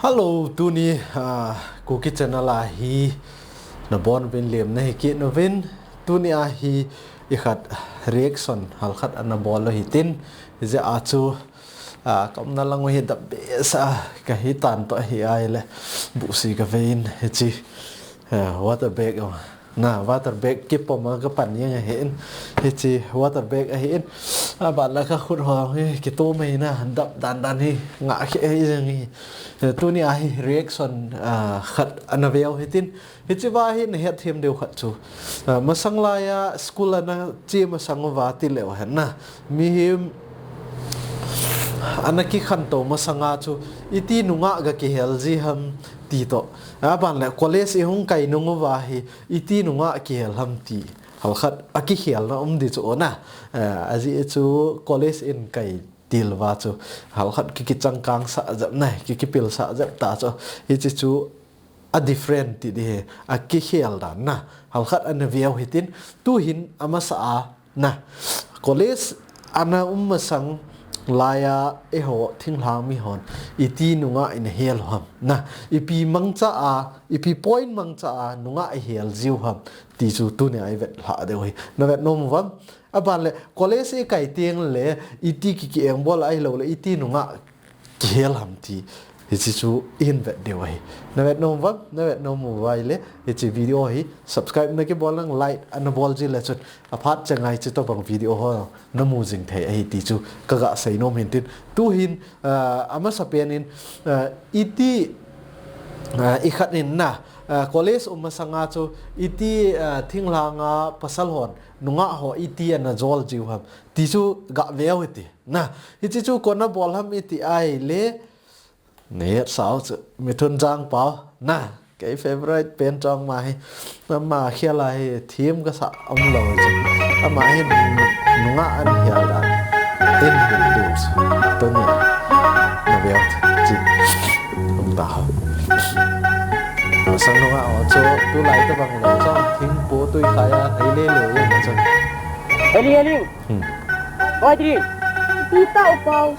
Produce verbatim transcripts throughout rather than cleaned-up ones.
Hello, tuni, ah, Kuki channel a hi nabonuvin lemna hi kit uvin. Tuni a hi ikhat reaction halkhat ana bol u hitin. Hijeh a chu, ah, kaumna lang u hi the best a kahi tan toh ahi a ahile. Buhsi kavei in hiche, ah, water bag, oh. Na, water bag kipom a kapan jeng ahin. Hiche water bag ahin. Aban le kakhut ho hi kitom ahi na, dap dan dan hi ngah khe ahi jeng hi. Eh, tuni a hi reaction, ah, khat ana veu hitin. Hiche va hi nahet them diu khat chu. Ah, masang laiya school ana che masang uva tileu hen na. Mihem ana kikhantou masanga chu iti nungah ga kihel ji ham ti toh. Aban le college ihung kai nung uva hi iti nungah kihel ham ti. Halkhat akikhelna um di chu ona. Eh, ajeh chu college in kai til uva chu. Halkhat ki, kichangkang sah jep na, ki, kipilsah jep ta chu. Hiche chu a different ti di hi. Akikhel dan na. Halkhat ana veu hitin. Tuhin amasa a na. College ana um masang laiya eiho thinglhang mihon iti nungah ina hel u ham. Na, ipi mangcha a, ipi point mangcha a nungah ihel jiu ham. Ti chu tuni a ivet lha diu hi. Navet nom uvam. Aban le college ikai teng le iti ki, ki engbol ahilou le iti nungah kihel ham ti. Hiche chu ihin vet diu ahi. Navet nom uvam, navet nom uva ahile, hiche video hi subscribe nakibol nang, like ana bol ji le chun. Aphat changa hiche tobang video ho namu jing thei ahi ti chu kaga sei nom hin tin. Tuhin, ah, amasapen in, ah, iti, ah, ikhat in na, ah, college um masanga chu iti, ah, thinglhanga pasal hon, nungah ho iti ana jol jiu ham. Ti chu gaveu hiti. Na, hiche chu kona bol ham iti ahile, nahetsau chu, Mithun Jangpao. Na, kei favorite pen chong ma hi. Ama khel a hi thim kasa umlou chu. Ama hin nungah ana hel dan. Tin hin tu chu. Tuni. Naveu chu. Um ta ho. Masang nungah ho chu, tulai tobang lou chu. Thingpo tui khai a, thei le le jeng chu. Heli, heli. Hmm. Oi, Tri. Tita, u Pau.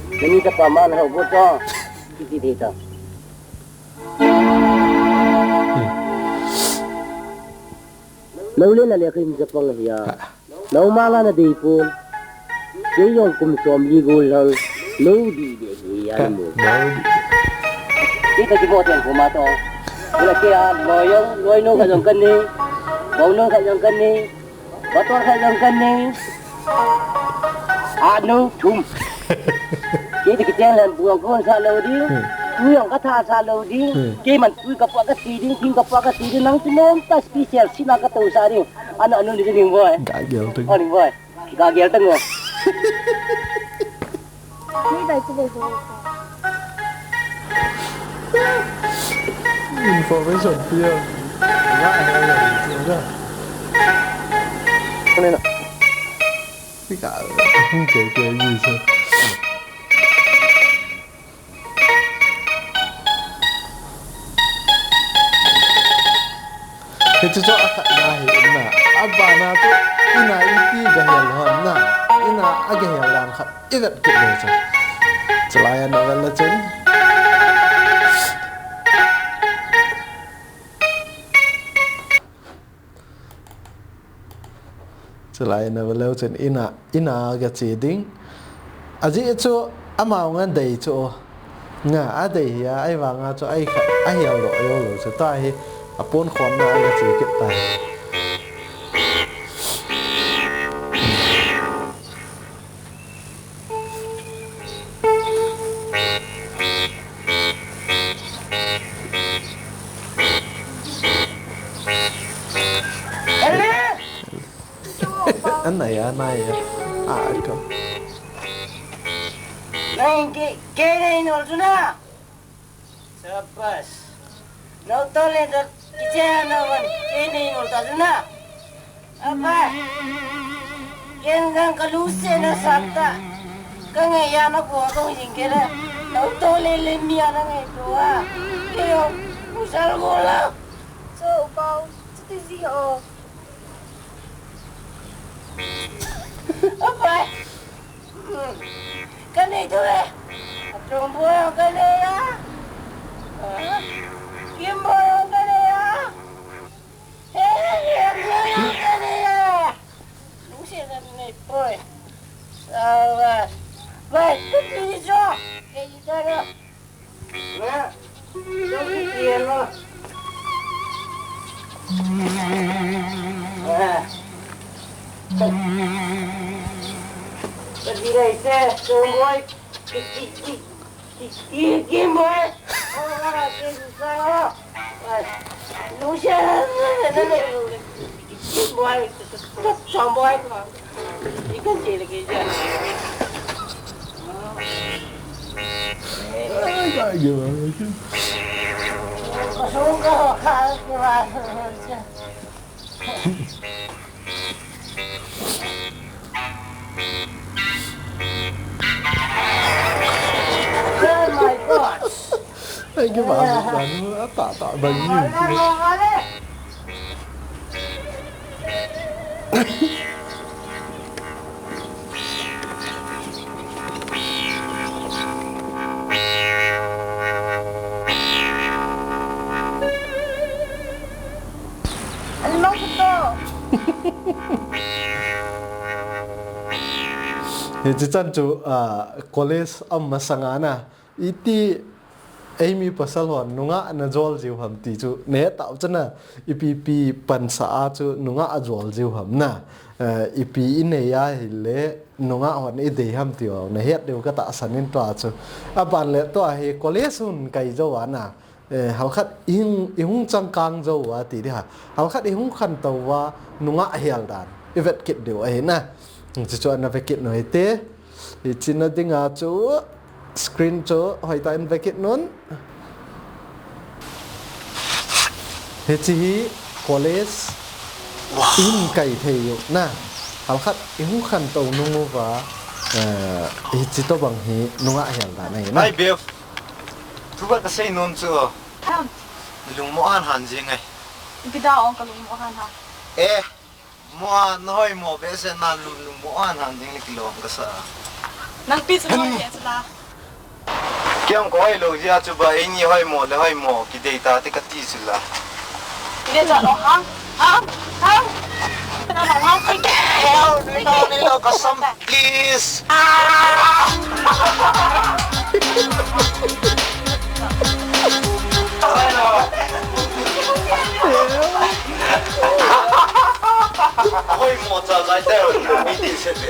Nani chapa man ho go to. Titi, tita. Hmm. Lou le na le khin chapang hi a. Ha. Lou ma la na dei pon. Kei jong kum som li gol lang. Lou di de hi a mo. Lou di. Kei ta ki mo ten ko ma to. Kei la kei a, lou jong, lou no ka jong kan ni. Bou no ka jong kan ni. Motor khat jong kan nei. A nu thum. Kei ti kicheng leh bu jong kon sa lou ding. Hmm. Tu jong ka tha sa lou ding. Hmm. Kei man tu ka pua ka ti ding, thing ka pua ka ti ding. Nang ti nom ta special sina ka tou sa ding. Anu anu ni ding boy. Ga gel tu. Oh, ni boy. Ga gel tu ngo. Information pia. Kau ni nak. Tiga. Okey, okey, ni so. Hiche chu akhatna hi in na. Abana chu ina iti gahel hon na. Ina agahel dan khat ivet kit le chu. Chulai a navel le chun. Chulai a navel le chun ina, ina gache ding. Ajeh chu amau ngan dei chu. Nga, adei hi a, ahivanga chu, ahi kha, ahel doh jou lou chu, tua hi, apon khonna a gache kit tai. Anai a, anai a. A, ko. Nang ke, ke nei nol chu na. Sabas. Nau to le to kiche na wan. Ke nei nol ta chu na. Apa. Ken gang kalu se na sakta. Ka ngai ya na ko ko jing ke la. Nau to le le mi ya na ngai to a. Ke yo. Usal go la. So, u Pau, chuti ji o. Apai. Ka nei tu e. Atong bua ka nei a. Ei jo, ei jo. Nè, jo ki ti lo. Nè. Ka di rai te, jo moi. Ki, ki, ki. Ki, ki, ki mai. Oh, ah, ki sa. Ah, lu sia, ki mai. Ki mai. Ki mai. Ki kan je le ki ja. Ai, ai, ai, ai. Ka so ka ka ka. Oh my God! Ai, ke ba, ba, ata, ata, ba, ni. Hichi chan chu, ah, college a masanga na, iti eimi pasal hon nungah na jol jiu ham ti chu, na het tau chana, ipi pi pansa a chu nungah a jol jiu ham na, eh, ipi i nei a hile, nungah hon i dei ham ti u, na het diu ka tahsan in tua chu. Aban le tua hi college hun kai jou a na, eh, halkhat i hung, i hung changkang jou a ti di ha. Halkhat i hung khantou a nungah hel dan. I vet kit diu ahi na. Chu chu ana ve kit nu hite. Hichi na dinga chu screen chu hoitah in ve kit nun. Hichi hi college in kai thei u na. Halkhat i hung khantou nung uva, eh, hichi tobang hi nungah hel dan ahi na. Hi, babe. Thu khat ka sei nom chu. Tham. Lungmo han han jing ngai. Ipi da ong ka lungmo han han. Eh, mo a na hoimo behseh na lung, lungmo han han jing le kilom ka sa. Nang pi chu mo le chu la. Kiang ko hoi lo jia chu ba, eini hoimo le hoimo kidei ta te ka ti chu la. Kidei ta lo hang, hang, hang. Hell, no, no, no, no, ka sam. Please. Ah! Hoimo cha jai te, mi ti se pe.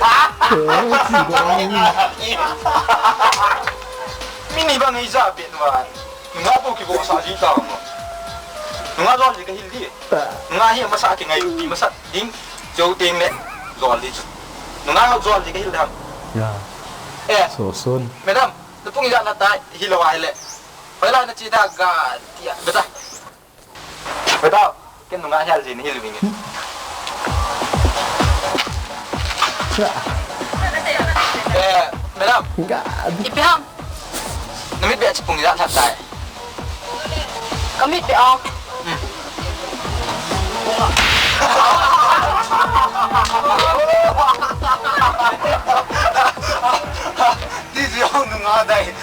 Mi ni bang ei ja pe nu a. Nunga bou kibol sa ji ta mo. Nunga jol ji ka hil di. Nunga hi masa ki ngai ti masa ding. Jo teng le jol di chu. Nunga jol ji ka hil dam. Ya. Eh. So soon. Madam, na pung ja na tai hilo ai le. Pai la na chi da ga ti a. Beta. Beta, ken nunga hel ji ni hil wing. Eh, madam. Ga. Ipi ham. Na mit beh a chapung ijat lhap tai? Ka mit beh a. Hmm. Ti ji hong nunga dai.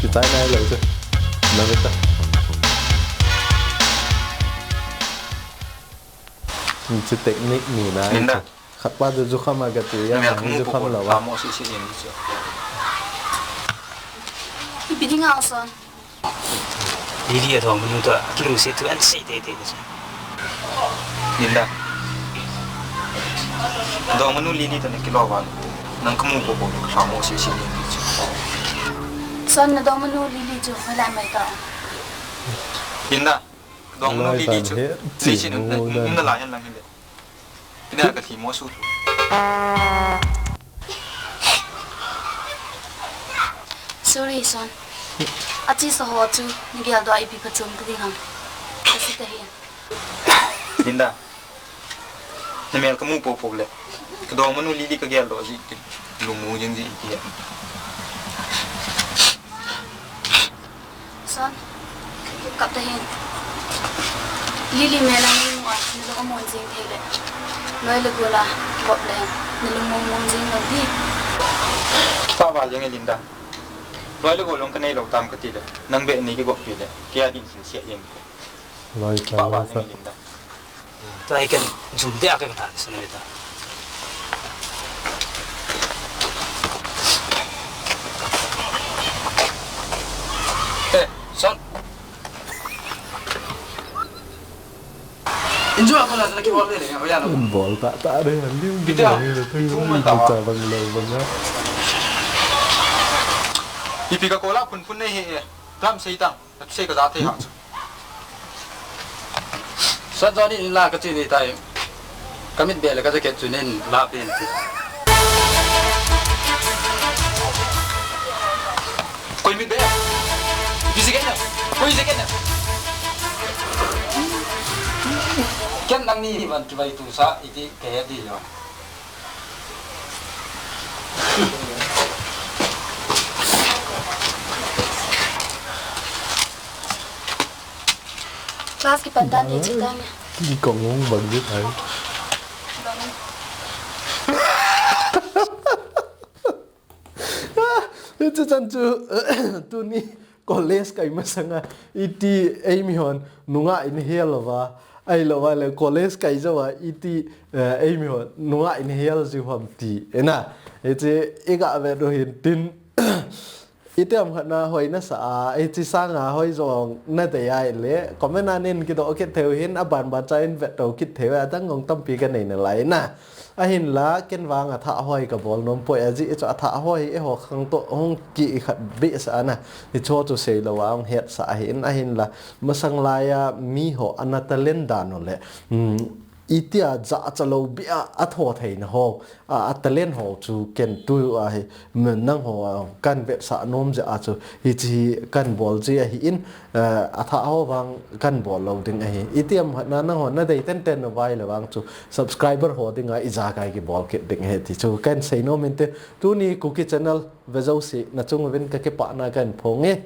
Kichai nai lou chu. Na ve ta. Chu technique ni na. Linda. Khat pa chu jukham a kati a, na mel ka mu jukham lou a. Mo si si in chu. Ipi dinga o son. Lily adongmanu toh kilungset thu ahin sei teitei ding chu. Linda. Adongmanu Lily toh nakilou va. Nang kamu popo ka lhamo sese ding chu. Son, nadongmanu Lily chu hoilai mai ta? Linda. Adongmanu Lily chu. Leiset nalai hen lang hile. Ina ka lhimo su. Sorry, son. Achesa ho chu nageldoh a ipi phachom ta ding ham. Kasi tahi. Linda. Namel kamu popo le. Kadongmanu Lily kageldoh ji ti. Lungmong jing ji ti. Son, kap tahen. Lily mel a neimu a, nalung amon jing thei le. Loi le gol a, kivop le. Nalung mong mong jing lou di. Kipah val jing e Linda. Loi le gol jong kanei lou tam kati le, nang beh nei kigop pi le, kei a ding sin sia eng. Loi sa, loi sa. Tua hi ken jum dia ka kha sa ni ta. Eh, son. Injo a kola na ki bol le le, o ya lo. Bol ta ta de, lim dim le, tu cha bang lo bang a. Ipi ka kola phun phun nei he, tam sei ta. Ka sei ka ja thei hang chu. Sa Johnny in la ka chi ni tai. Ka mit be le ka jacket chu nin la pin ti. Koi mit be? Ipi jacket na? Koi jacket na? Ken nang ni van ki vai tu sa iti ke di yo. Class kipan dan hi chi dan. King Kong hung bang bit ai. Hiche chan chu, tuni college kai masanga iti eimi hon nungah in hel lova, ahilou va le college kai jouva iti, eh, eimi hon nungah in hel jiu ham ti, ena. Hiche i ga vet u hin tin, itiham khat na hoi nasa a, hiche sanga hoi jong na dei ahile, comment a nin kidoh kit thei u hin, aban ban cha in vet to kit thei u, adang jong tampi ka nei nalai na. Ahinla, ken vang athah hoi ka bol nom poi, ajeh chu athah hoi eiho khang toh hung kikhat behsah ana. Hicho chu seilou a hung hetsah ahin, ahinla, masang laiya miho ana talent dan u le, um, itia jachalou beh a atho theina ho, a, a talent ho chu ken tu a hi, nangho a kan vetsah nom jeh a chu, hiche hi kan bol ji ahin, eh, athah ho vang kan bol lou ding ahi. Itiham khat na nangho na dei tenten na vai le vang chu subscriber ho dinga ijakai kibol kit ding ahi ti chu kan sei nom inte. Tuni Kuki Channel ve jouse na chung uvin ka kipana kan phong e.